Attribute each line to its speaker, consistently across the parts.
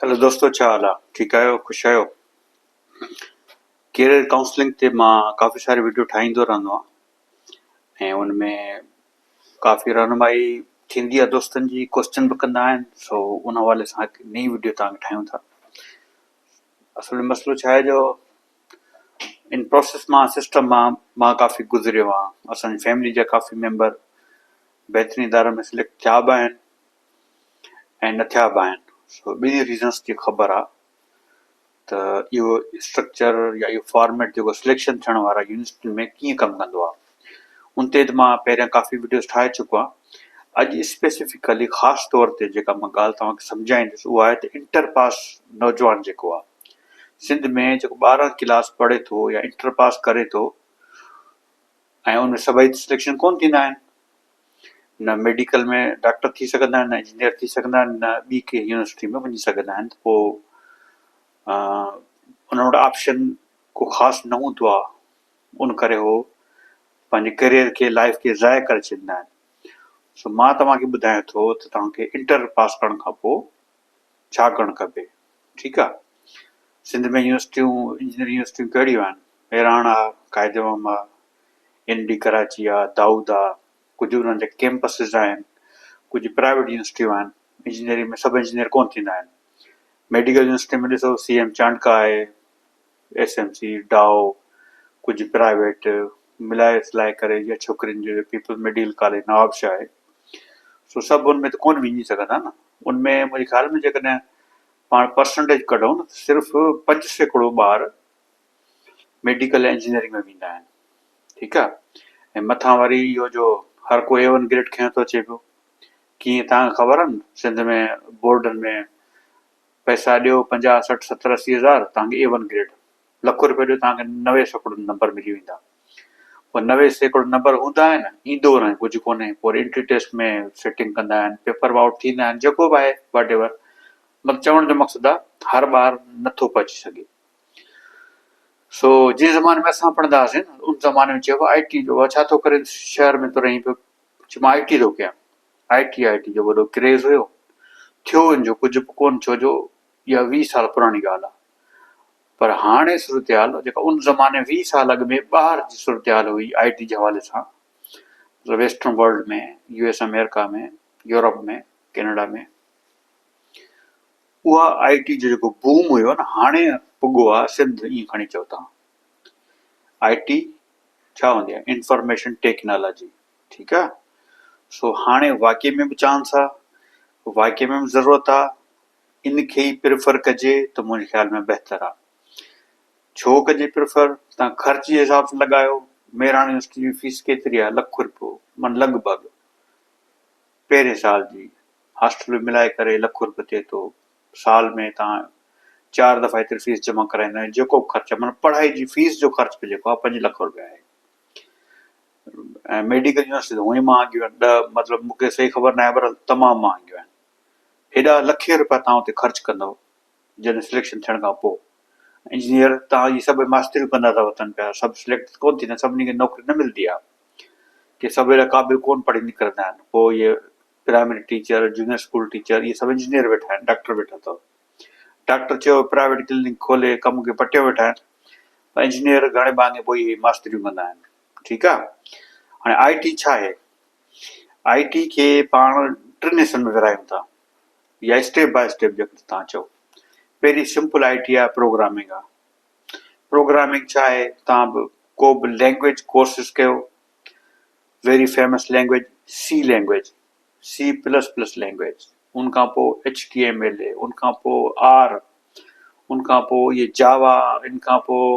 Speaker 1: Hello دوستو ڇا حال آ ٺيڪ آهيو خوش آهيو ڪيريئر ڪائونسلنگ تي مان ڪافي ساري ويڊيو ٺاهيندو رهندو آهيان ۽ ان ۾ ڪافي رهنمائي ٿيندي آهي دوستن جي ڪوشچن به ڪندا آهن سو ان حوالي سان هڪ نئين ويڊيو توهان کي ٺاهيون ٿا اصل ۾ مسئلو ڇا آهي جو ان پروسيس مان سسٽم مان مان ڪافي گذريو آهيان اسانجي فيملي جا ڪافي ميمبر بهترين ادارن ۾ سليڪٽ ٿيا به آهن ۽ نه ٿيا به آهن سو ٻنهي ريزنس جي خبر آ ته اهو اسٽرڪچر يا اهو فارميٽ جيڪو سليڪشن ٿيڻ وارا يونيورسٽين ۾ ڪيئن ڪم ڪندو آ ان تي ته مان پهريان ڪافي وڊيوز ٺاهي چڪو آهيان اڄ اسپيسفڪلي خاص طور تي جيڪا مان ڳالهه توهان کي سمجهائيندس اها آهي ته انٽر پاس نوجوان جيڪو آ سنڌ ۾ جيڪو 12 ڪلاس پڙهي ٿو يا انٽر پاس ڪري ٿو ۽ ان ۾ سڀئي سليڪشن ڪون ٿيندا آهن نه ميڊيڪل ۾ ڊاڪٽر ٿي سگهندا آهن نه انجنيئر ٿي سگهندا آهن نه ٻي ڪنهن يونيورسٽي ۾ وڃي سگهندا آهن ته پوء انهن وٽ آپشن ڪو خاص نه هوندو آهي ان ڪري هو پنهنجي ڪريئر کي لائف کي ضايع ڪري ڇڏيندا آهن سو مان توهان کي ٻڌايان ٿو ته توهان کي انٽر پاس ڪرڻ کان پوء ڇا ڪرڻ کپي ٺيڪ آ سنڌ ۾ يونيورسٽيون انجنيئرنگ يونيورسٽيون ڪهڙيون آهن مهراڻ آ قائد عوام آ اين ڊي ڪراچي آ دائود آ ڪجهه انهن جا ڪيمپسز آهن ڪجهه پرائيويٽ يونيورسٽيون آهن انجنيئرنگ ۾ سڀ انجنيئر ڪونه ٿيندا آهن ميڊيڪل يونيورسٽي ۾ ڏسو سي ايم چانڊڪا آهي ايس ايم سي ڊائو ڪجهه پرائيويٽ ملائي سلائي ڪري يا ڇوڪرين جو پيپلز ميڊيڪل ڪاليج نوابشاهه آهي سو سڀ ان ۾ ته ڪونه وڃي سگهندا نه ان ۾ منهنجي خيال ۾ جيڪڏهن پاڻ پرسنٽيج ڪڍون نه ته صرف 5% ٻار ميڊيڪل ۽ انجنيئرنگ ۾ ويندا آهن ٺيڪ آهي ۽ مٿان وري اهو جو هر ڪو اي ون گريڊ کنيو ٿو اچي پيو ڪيئن توهان کي خبر آهي نه سنڌ ۾ بورڊن ۾ پئسا ڏيو 50، 60، 70، 80 هزار توهان کي اي ون گريڊ لک روپيا ڏيو توهان کي 90% نمبر ملي ويندا. پوء 90% نمبر هوندا آهن ايندو نه ڪجهه ڪونهي پوء وري انٽري ٽيسٽ ۾ سيٽنگ ڪندا آهن پيپر به آئوٽ ٿيندا آهن جيڪو به آهي واٽ ايور مطلب چوڻ جو مقصد آهي هر ٻار نٿو پهچي سگهي سو جنهن زماني ۾ اسان پڙهندا هئاسين نه ان زماني ۾ چئبو آء ٽي جو ڇا ٿو ڪرين شهر ۾ ٿو رهين پيو چيو مان آء ٽي ٿو ڪيان آء ٽي آء ٽي جو وڏو ڪريز هيو. ٿيو ان جو ڪجهه به ڪونه ڇو جو اها 20 سال پراڻي ڳالهه آهي. پر هاڻي صورتحال جيڪا ان زماني 20 سال اڳ ۾ ٻاهر جي صورتحال هئي آء ٽي جي حوالي سان مطلب western world ۾ U S America ۾ Europe ۾ Canada ۾ اها آء ٽي جو جيڪو بوم هيو نه هاڻي پڳو آهي سنڌ ائين کڻي چئو تان آء ٽي ڇا هوندي آهي انفارميشن ٽيڪنالاجي ٺيڪ آ سو هاڻي واقعي ۾ به چانس آ واقعي ۾ به ضرورت آ ان کي ئي پريفر ڪجي ته منهنجي خيال ۾ بهتر آ ڇو ڪجي پريفر تان خرچ جي حساب سان لڳايو مهراڻ يونيورسٽي جي فيس ڪيتري آ لک روپيو من لڳ ڀڳ پهرين سال جي هاسٽل به ملائي ڪري لک روپيو ٿئي ٿو سال ۾ تان چار دفعا ايتري فيس جمع ڪرائيندا آهيو جيڪو به خرچ آ من پڙهائي جي فيس جو خرچ به جيڪو آ 5 لک روپيا آهي ۽ ميڊيڪل يونيورسٽي ته هونئن ئي مهانگيون آهن ڏهه مطلب مون کي صحيح خبر ناهي پر تمام مهانگيون آهن هيڏا لکين روپيا توهان اتي خرچ ڪندؤ جڏهن سليڪشن ٿيڻ کان پوء انجنيئر توهان جي سڀ ماستريون ڪندا ٿا وتن پيا سڀ سليڪٽ ڪونه ٿيندا سڀني کي نوڪري نه ملندي آهي ڪي سڀ اهڙا قابل ڪونه پڙهي نڪرندا آهن پوء اهي primary teacher junior school teacher اهي سڀ انجنيئر ويٺا آهن ڊاڪٽر ويٺا اٿو ڊاڪٽر چيو پرائيويٽ ڪلينڪ کولي ڪم کي پٽيو ويٺا آهن پر انجنيئر گهڻي ڀاڱي پوء اهي ماستريون ڪندا آهن ٺيڪ آ هاڻي آء ٽي ڇا آهي آء ٽي کي پاڻ ٽن حصن ۾ ورهايون ٿا يا اسٽيپ باء اسٽيپ جيڪڏهن توهان چئو پهرين سمپل I ٽي آهي پروگرامنگ آهي پروگرامنگ ڇا آهي توهان به ڪو به لينگويج ڪورسز ڪيو very famous language C language C plus plus language ان کان پوء ايڇ ٽي ايم ايل اي ان کان پوء آر ان کان پوء اهي جاوا ان کان پوء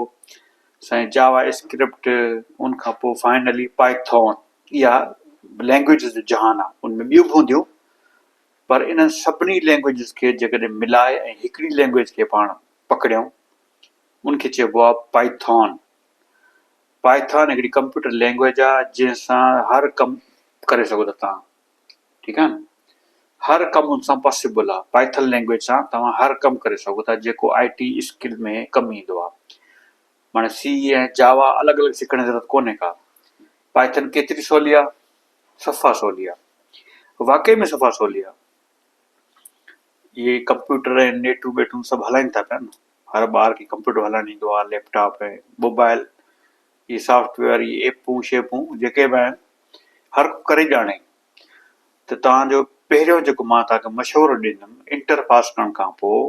Speaker 1: سائين جاوا اسڪرپٽ ان کان پوء فائنلي پائٿون اها لينگويجز جو جهان آهي ان ۾ ٻيون به هونديون پر انهن سڀني لينگويجز کي جيڪڏهن ملائي ۽ هڪڙي لينگويج کي پاڻ پڪڙيون ان کي چئبو آهي پائٿون پائٿان هڪڙي ڪمپيوٽر لينگويج آ جنهن سان هر ڪم ڪري سگهو ٿا توهان ٺيڪ آ نه هر ڪم ان سان پاسيبل آ پائٿن لينگويج سان توهان هر ڪم ڪري سگهو ٿا جيڪو آء ٽي اسڪل ۾ ڪم ايندو آ معنی سي ۽ جاوا الڳ الڳ سکڻ جي ضرورت ڪونهي ڪا پائٿن ڪيتري سولي آ صفا سولي آ واقعي ۾ صفا سولي آ. اهي ڪمپيوٽر ۽ نيٽون ٻيٽون سڀ هلائين ٿا پيا نه هر ٻار کي ڪمپيوٽر هلائڻ ايندو آهي ليپ ٽاپ ۽ موبائل اهي سافٽ ويئر اهي ايپون شيپون جيڪي به آهن هر ڪو ڪري ڄاڻي ته توهان جو پهريون جيڪو مان توهان کي مشورو ڏيندم انٽر پاس ڪرڻ کان پوء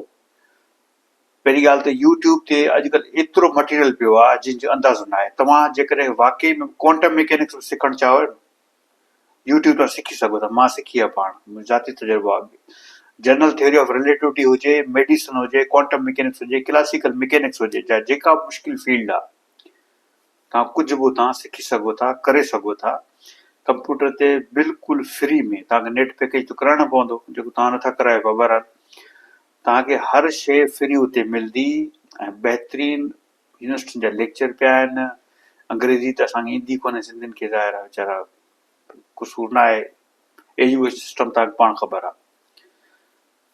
Speaker 1: پهرين ڳالهه ته يوٽيوب تي اڄڪلهه ايترو مٽيريل پيو آهي جنهن جو اندازو ناهي توهان جيڪڏهن واقعي ۾ ڪوانٽم ميڪينڪس به سکڻ چاهيو نه يوٽيوب تان سکي سگهو ٿا مان سکي آهي پاڻ منهنجو ذاتي تجربو آهي جنرل ٿيوري آف رليٽوٽي هجي ميڊيسن هجي ڪوانٽم ميڪينڪس هجي ڪلاسيڪل ميڪينڪس هجي جيڪا به مشڪل فيلڊ آهي توهان ڪجهه به اتان سکي سگهو ٿا، ڪري سگهو ٿا. ڪمپيوٽر تي بلڪل فري ۾ توهان کي نيٽ پيڪيج ته ڪرائڻو پوندو جيڪو توهان نٿا ڪرايو پيا بهرحال توهان کي هر شيء فري اتي ملندي ۽ بهترين يونيورسٽين جا ليڪچر پيا آهن انگريزي ته اسان کي ايندي ڪونهي سنڌين کي ظاهر آهي ويچارا قصور ناهي ايجوڪيشن سسٽم توهان کي پاڻ خبر آهي.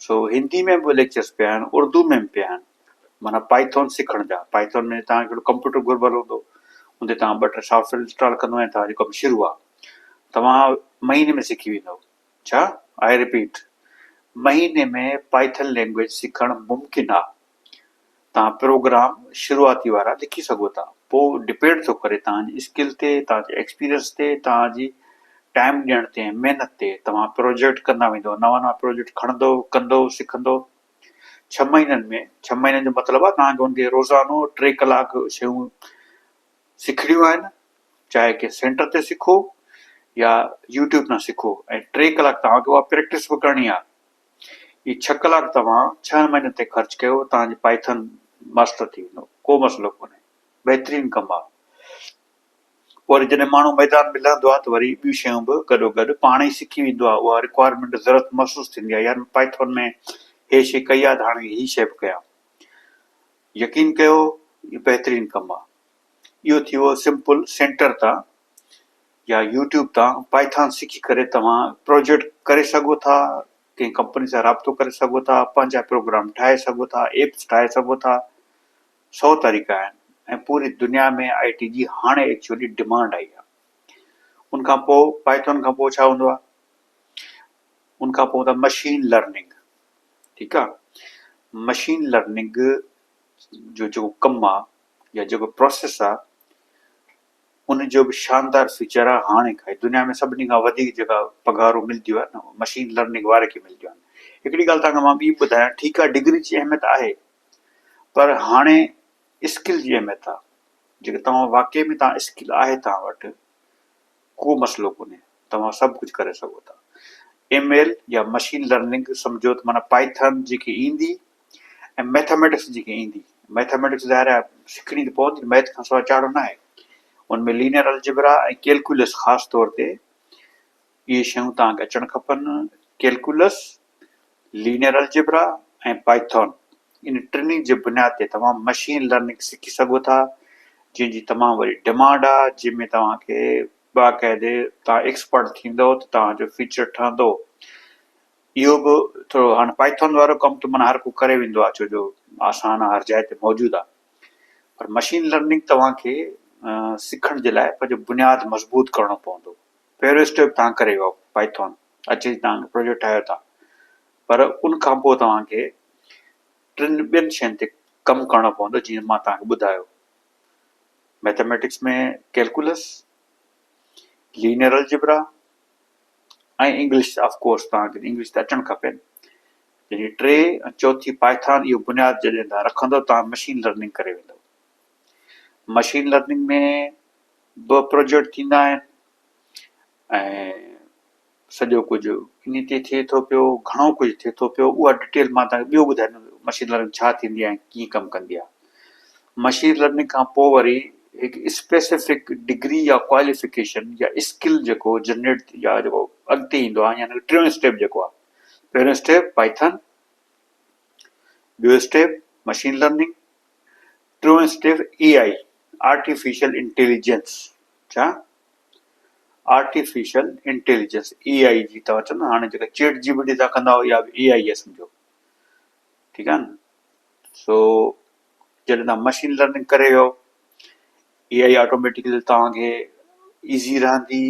Speaker 1: سو هندي ۾ به ليڪچرس پيا آهن اردو ۾ به پيا آهن معنيٰ پائٿون سکڻ جا پائٿون ۾ توهان کي هڪڙو ڪمپيوٽر گهربل هوندو ان تي توهان ٻه ٽي سافٽ ويئر انسٽال ڪندو ۽ توهان جو ڪم شروع آهي توهان مهيني ۾ سکي ويندو ڇا آئي رپيٽ مهيني ۾ پائٿن لينگويج سکڻ ممڪن آهي توهان پروگرام شروعاتي وارا لکي سگهو ٿا پوء ڊپينڊ ٿو ڪري توهان جي اسڪل تي توهان جي ايڪسپيرينس تي توهان جي ٽائيم ڏيڻ تي ۽ محنت تي توهان پروجيڪٽ ڪندا ويندو نوان نوان پروجيڪٽ کڻندو ڪندو سکندو ڇهه مهينن ۾ ڇهه مهينن جو مطلب آهي توهان کي ان کي روزانو ٽي ڪلاڪ شيون سکڻيون آهن چاهي ڪنهن سينٽر تي سکو يا يوٽيوب تان سکو ۽ ٽي ڪلاڪ توهان کي اها پريڪٽس به ڪرڻي آهي هي ڇهه ڪلاڪ توهان ڇهن مهينن تي خرچ ڪيو توهان جي پائٿن ماسٽر ٿي ويندو ڪو مسئلو ڪونهي بهترين ڪم آ پوء وري جڏهن ماڻهو ميدان ۾ لهندو آ ته وري ٻيون شيون به گڏو گڏ پاڻ ئي سکي ويندو آ اها رڪوائرمينٽ ضرورت محسوس ٿيندي آ يار پائٿون ۾ هي شي ڪئي آ ته هاڻي هي شي به ڪيان يقين ڪيو اهو بهترين ڪم آ اهو ٿي ويو سمپل سينٽر تان يا يوٽيوب تان پائٿان سکي ڪري توهان پروجيڪٽ ڪري سگهو ٿا، ڪنهن ڪمپني سان رابطو ڪري سگهو ٿا، پنهنجا پروگرام ٺاهي سگهو ٿا، ايپس ٺاهي سگهو ٿا، سو طريقا آهن ۽ پوري دنيا ۾ آئي ٽي جي هاڻي ايڪچوئلي ڊمانڊ آئي آهي. ان کان پوء پائٿان کان پوء ڇا هوندو آهي؟ ان کان پوء هوندو آهي مشين لرننگ ٺيڪ آهي مشين لرننگ جو جيڪو ڪم آهي يا جيڪو پروسيس آهي ان جو به شاندار فيچر آهي هاڻي کان دنيا ۾ سڀني کان وڌيڪ جيڪا پگهارون ملديون آهن اهي مشين لرننگ واري کي ملديون آهن هڪڙي ڳالهه توهان کي مان ٻي ٻڌايان ٺيڪ آهي ڊگري جي اهميت آهي پر هاڻي اسڪل جي اهميت آهي جيڪي توهان واقعي ۾ توهان اسڪل آهي توهان وٽ ڪو مسئلو ڪونهي توهان سڀ ڪجهه ڪري سگهو ٿا ايم ايل يا مشين لرننگ سمجهو ته معنيٰ پائٿن جيڪي ايندي ۽ ميٿاميٽڪس جيڪي ايندي، ميٿاميٽڪس ظاهر آهي سکڻي ته پوندي ميٿ کان سواء چاڙهو ناهي، ان ۾ لينئر الجبرا ۽ ڪيلڪيولس خاص طور تي اهي شيون توهان کي اچڻ کپن، ڪيلڪيولس، لينئر الجبرا ۽ پائٿون ان ٽنهي جي بنياد تي توهان مشين لرننگ سکي سگهو ٿا جنهن جي تمام وڏي ڊمانڊ آهي جنهن ۾ توهان کي باقاعدي توهان ايڪسپرٽ ٿيندو ته توهان جو فيوچر ٺهندو. اهو به ٿورو هاڻ پائٿون وارو ڪم ته معنيٰ هر ڪو ڪري ويندو آهي ڇو جو آسان آهي هر جاء تي موجود آهي پر مشين لرننگ توهان کي سکڻ جي لاء پنهنجو بنياد مضبوط ڪرڻو پوندو پهريون اسٽيپ توهان ڪري ويو پائٿون اچي توهان پروجيڪٽ ٺاهيو ٿا پر ان کان پوء توهان کي ٽن ٻين شين تي ڪم ڪرڻو پوندو جيئن مان توهان کي ٻڌايو mathematics ۾ calculus linear algebra ۽ English of course توهان کي انگلش ته اچڻ کپي يعني ٽي ۽ چوٿي پائٿان اهو بنياد جڏهن توهان رکندو توهان مشين لرننگ ڪري ويندو مشين لرننگ ۾ به پروجيڪٽ ٿيندا آهن ۽ سڄو ڪجهه ان تي ٿئي ٿو پيو گهڻو ڪجهه ٿئي ٿو پيو اها ڊٽيل مان توهان کي ٻيو ٻڌائيندم مشين لرننگ ڇا ٿيندي آهي ۽ ڪيئن ڪم ڪندي آهي مشين لرننگ کان پوء وري هڪ اسپيسفڪ ڊگري يا ڪواليفڪيشن يا اسڪل جيڪو جنريٽ يا جيڪو اڳتي ايندو آهي يعني ٽيون اسٽيپ جيڪو آهي پهريون اسٽيپ پائٿن ٻيو اسٽيپ مشين لرننگ ٽيون اسٽيپ اي آئي آرٽيفيشل انٽيليجنس ڇا آرٽيفيشل انٽيليجنس اي آئي جي توهان چوندا هاڻي جيڪا چيٽ جي بي ٽي تان ڪندا اها به اي آئي آهي سمجهو ٺيڪ آهي نه سو جڏهن توهان مشين لرننگ ڪري ويو اي آئي آٽوميٽڪلي توهان کي ايزي رهندي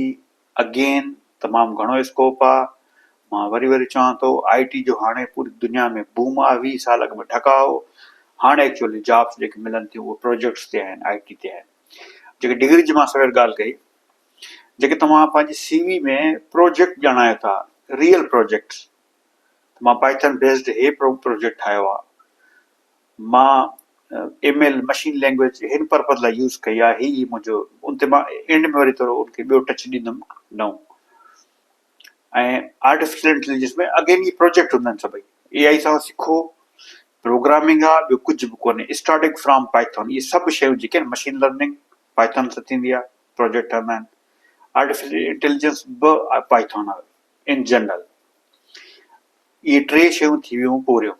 Speaker 1: اگين تمام گهڻو اسڪوپ آ مان وري وري چوان ٿو آء ٽي جو هاڻي پوري دنيا ۾ بوم آهي 20 سال اڳ ۾ ٺڪاء هو هاڻي ايڪچوئلي جابس جيڪي ملن ٿيون اهي پروجيڪٽس تي آهن آء ٽي تي آهن جيڪي ڊگري جي مان سوير ڳالهه ڪئي جيڪي توهان پنهنجي سي وي ۾ پروجيڪٽ ڄاڻايو ٿا ريئل پروجيڪٽس ته مان پائٿن بيسڊ هي پروجيڪٽ ٺاهيو آهي مان ايم ايل مشين لينگويج هن پرپز لاء يوز ڪئي آهي هي منهنجو ان تي مان اينڊ ۾ وري ٿورو ان کي ٻيو ٽچ ڏيندم نئون ۽ آرٽيفيشل انٽيليجنس ۾ اگين هي پروجيڪٽ هوندا آهن سڀئي اي آئي سان سکو پروگرامنگ آهي ٻيو ڪجهه به ڪونهي اسٽارٽنگ فرام پائٿون اهي سڀ شيون جيڪي آهن مشين لرننگ پائٿون سان ٿيندي آهي پروجيڪٽ ٺهندا آهن آرٽيفيشل انٽيليجنس به پائٿون آهي ان جنرل اهي ٽي شيون ٿي ويون پوريون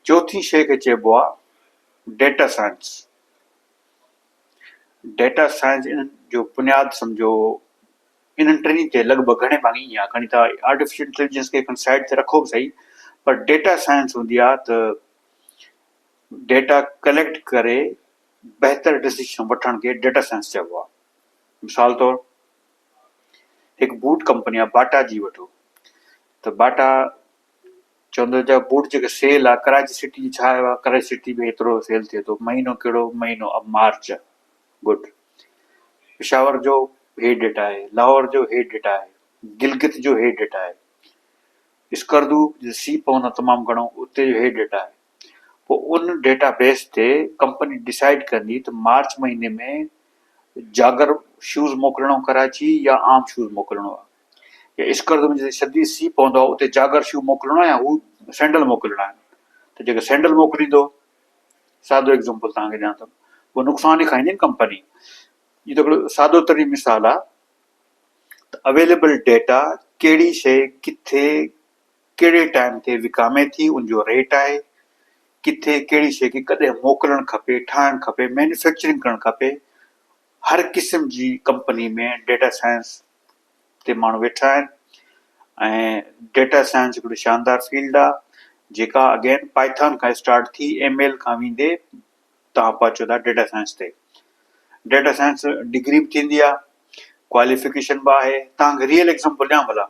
Speaker 1: چوٿين شيء کي چئبو آهي ڊيٽا سائنس. ڊيٽا سائنس انهن جو بنياد سمجهو انهن ٽنهي تي لڳ ڀڳ گهڻي ڀاڱي ائين آهي کڻي توهان آرٽيفيشل انٽيليجنس کي کڻي سائيڊ تي رکو به سهي پر ڊيٽا سائنس هوندي آهي ته ڊيٽا ڪليڪٽ ڪري بهتر ڊسيشن وٺڻ کي ڊيٽا سائنس چئبو آهي. مثال طور هڪ بوٽ ڪمپني آهي باٽا جي وٺو ته باٽا چوندو جا بوٽ جيڪي سيل آ ڪراچي سٽي جي ڇا آيو آ ڪراچي سٽي ۾ ايترو سيل ٿئي ٿو مهينو ڪهڙو مهينو اب مارچ گڊ پشاور جو هي ڊيٽا آهي لاهور جو هي ڊيٽا آهي گلگت جو هي ڊيٽا آهي اسڪردو جتي سي پوندو تمام گهڻو اتي جو هي ڊيٽا آهي پوء ان ڊيٽا بيس تي ڪمپني ڊسائيڊ ڪندي ته مارچ مهيني ۾ جاگر شوز موڪلڻو ڪراچي يا عام شوز موڪلڻو آهي يا اسڪرد ۾ جتي شديد سيء پوندو آهي اتي جاگر شو موڪلڻو آهي يا هو سينڊل موڪلڻا آهن ته جيڪي سينڊل موڪليندو سادو ايگزامپل توهان کي ڏيان ٿو پوء نقصان ئي کائيندي نه ڪمپني هي ته هڪڙو سادو ترين مثال آهي ته اويليبل ڊيٽا ڪهڙي شيء ڪٿي ڪهڙي ٽائيم تي وڪامي ٿي ان جو ريٽ آهي ڪٿي ڪهڙي شيء کي ڪڏهن موڪلڻ کپي ٺاهڻ کپي مينوفيڪچرنگ ڪرڻ کپي هر قسم جي ڪمپني ۾ ڊيٽا سائنس تي ماڻهو ويٺا آهن ۽ ڊيٽا سائنس هڪڙو شاندار فيلڊ آهي جيڪا اگين پائٿان کان اسٽارٽ ٿي ايم ايل کان ويندي توهان پهچو ٿا ڊيٽا سائنس تي ڊيٽا سائنس ڊگري به ٿيندي آهي ڪواليفڪيشن به آهي توهان کي ريئل ايگزامپل ڏيان ڀلا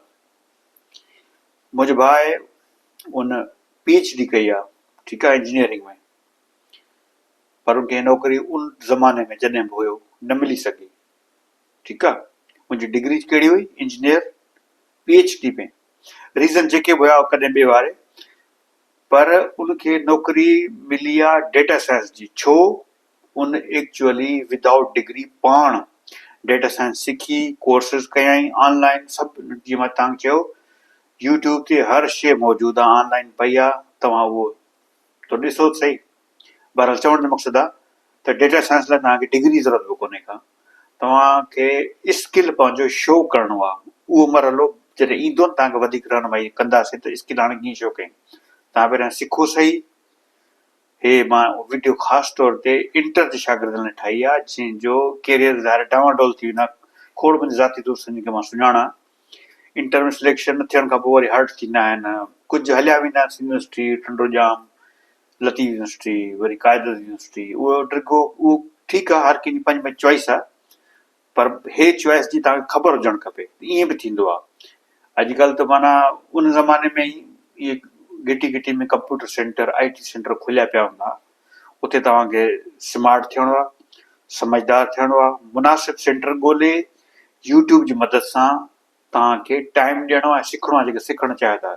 Speaker 1: منهنجو ڀاء آهي ان پي ايڇ ڊي ڪئي آهي ٺيڪ آهي انجنيئرنگ ۾ پر ان کي نوڪري ان زماني ۾ جڏهن به هيو نه ملي سگهي ٺيڪ آ ان جي ڊگري ڪهڙي هئي engineer P H D ۾ reason جيڪي به هيا ڪڏهن ٻي واري پر ان کي نوڪري ملي آ ڊيٽا سائنس جي ڇو ان ايڪچوئلي ودائوٽ ڊگري پاڻ ڊيٽا سائنس سکي ڪورسز ڪيائين آن لائن سڀ جيئن مان تهان کي چيو يوٽيوب تي هر شي موجود آ آن لائن پئي آ توهان اهو ته ڏسو ته سهي بهرحال چوڻ جو مقصد آ ته ڊيٽا سائنس لاء توهان کي ڊگري جي ضرورت به ڪونهي ڪا توهان کي اسڪل پنهنجو شو ڪرڻو آ اهو مرحلو جڏهن ايندو نه توهان کي وڌيڪ رهنمائي ڪنداسين ته اسڪل هاڻي ڪيئن شو ڪيون توهان پهريان سکو سهي هي مان وڊيو خاص طور تي انٽر جي شاگردن لاء ٺاهي آ جنهن جو ڪيريئر ظاهر ڊانواڊول ٿي ويندا کوڙ منهنجي ذاتي دوستن جن کي مان سڃاڻان انٽر ۾ سليڪشن نه ٿيڻ کان پوء وري هرٽ ٿيندا آهن ڪجهه هليا ويندا آهن سنڌ يونيورسٽي ٽنڊو ڄام لطيف يونيورسٽي وري قائد يونيورسٽي اهو ڊگهو اهو ٺيڪ آهي هر ڪنهن جي پنهنجي پنهنجي چوائس آهي پر هي چوائس جي توهان کي خبر هجڻ کپي ائين به ٿيندو آهي اڄڪلهه ته معنيٰ ان زماني ۾ ئي اهي گهٽي گهٽي ۾ computer centre I T centre کليا پيا هوندا اتي توهان کي سمارٽ ٿيڻو آهي سمجهدار ٿيڻو آهي مناسب سينٽر ڳولي يوٽيوب جي مدد سان توهان کي ٽائيم ڏيڻو آهي سکڻو آهي جيڪي سکڻ چاهيو ٿا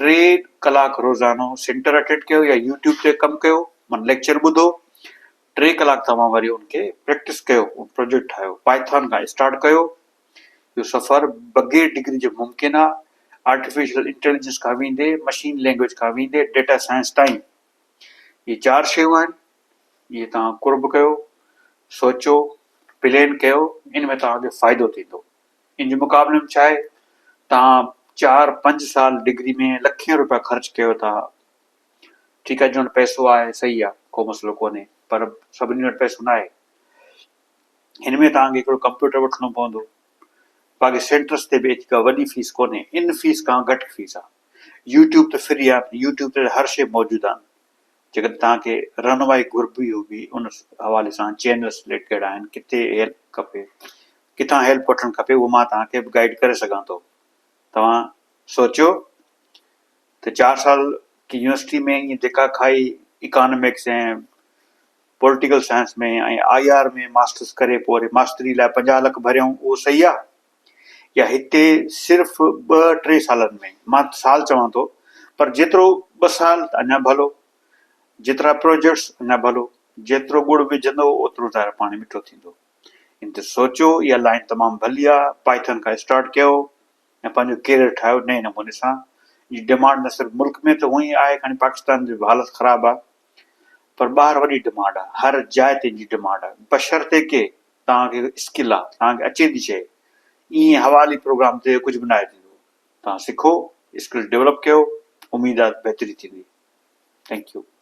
Speaker 1: 3 ڪلاڪ روزانو سينٽر اٽينڊ ڪيو يا يوٽيوب تي ڪم ڪيو معنيٰ ليڪچر ٻڌو 3 ڪلاڪ توهان وري ان کي پريڪٽس ڪيو پروجيڪٽ ٺاهيو پائٿان کان اسٽارٽ ڪيو اهو سفر بغير ڊگري جي ممڪن آهي آرٽيفيشل انٽيليجنس کان ويندي مشين لينگويج کان ويندي ڊيٽا سائنس تائين اهي چار شيون آهن اهي توهان قرب ڪيو، سوچيو، پلين ڪيو، ان ۾ توهان کي فائدو ٿيندو. ان جي مقابلي ۾ ڇا آهي توهان چار پنج سال ڊگري ۾ لکين روپيا خرچ ڪيو ٿا، ٺيڪ آهي جن وٽ پئسو آهي صحيح آهي ڪو مسئلو ڪونهي پر سڀني وٽ پئسو ناهي. هن ۾ توهان کي هڪڙو ڪمپيوٽر وٺڻو پوندو، باقي سينٽرس تي به ايتري ڪا وڏي فيس ڪونهي، ان فيس کان گهٽ فيس آهي. يوٽيوب ته فري آهي، يوٽيوب تي هر شيء موجود آهن. جيڪڏهن توهان کي رهنمائي گهربي هجي ان حوالي سان چينلز رليٽ ڪهڙا آهن ڪٿي هيلپ کپي ڪٿان هيلپ وٺڻ کپي اهو مان توهان کي به گائيڊ ڪري سگهان ٿو توهان سوچيو ته چار سال يونيورسٽي ۾ ائين ڌڪا کائي economics ۽ political science ۾ ۽ I R ۾ masters ڪري پوء وري ماستري لاء 50 لک ڀريائون اهو صحيح آ يا هتي صرف ٻه ٽي سالن ۾ مان سال چوان ٿو پر جيترو ٻه سال ته اڃا ڀلو جيترا پروجيڪٽس اڃا ڀلو جيترو ڳڙ وجهندو اوترو ظاهر پاڻي مٺو ٿيندو ان تي سوچيو اها لائن تمام ڀلي آ پائٿن کان اسٽارٽ ڪيو ۽ پنهنجو ڪيريئر ٺاهيو نئين نموني سان جي ڊمانڊ نه صرف ملڪ ۾ ته هونئن ئي آهي کڻي پاڪستان جي به حالت خراب آ پر ٻاهر وڏي ڊمانڊ آ هر جاء تي ان جي ڊمانڊ آ بشرطيڪه توهان کي اسڪل آ توهان کي اچي ٿي شيء ائين حوالي پروگرام تي ڪجهه به ناهي ٿيندو توهان سکو اسڪل ڊولپ ڪيو اميد آ بهتري ٿيندي thank you.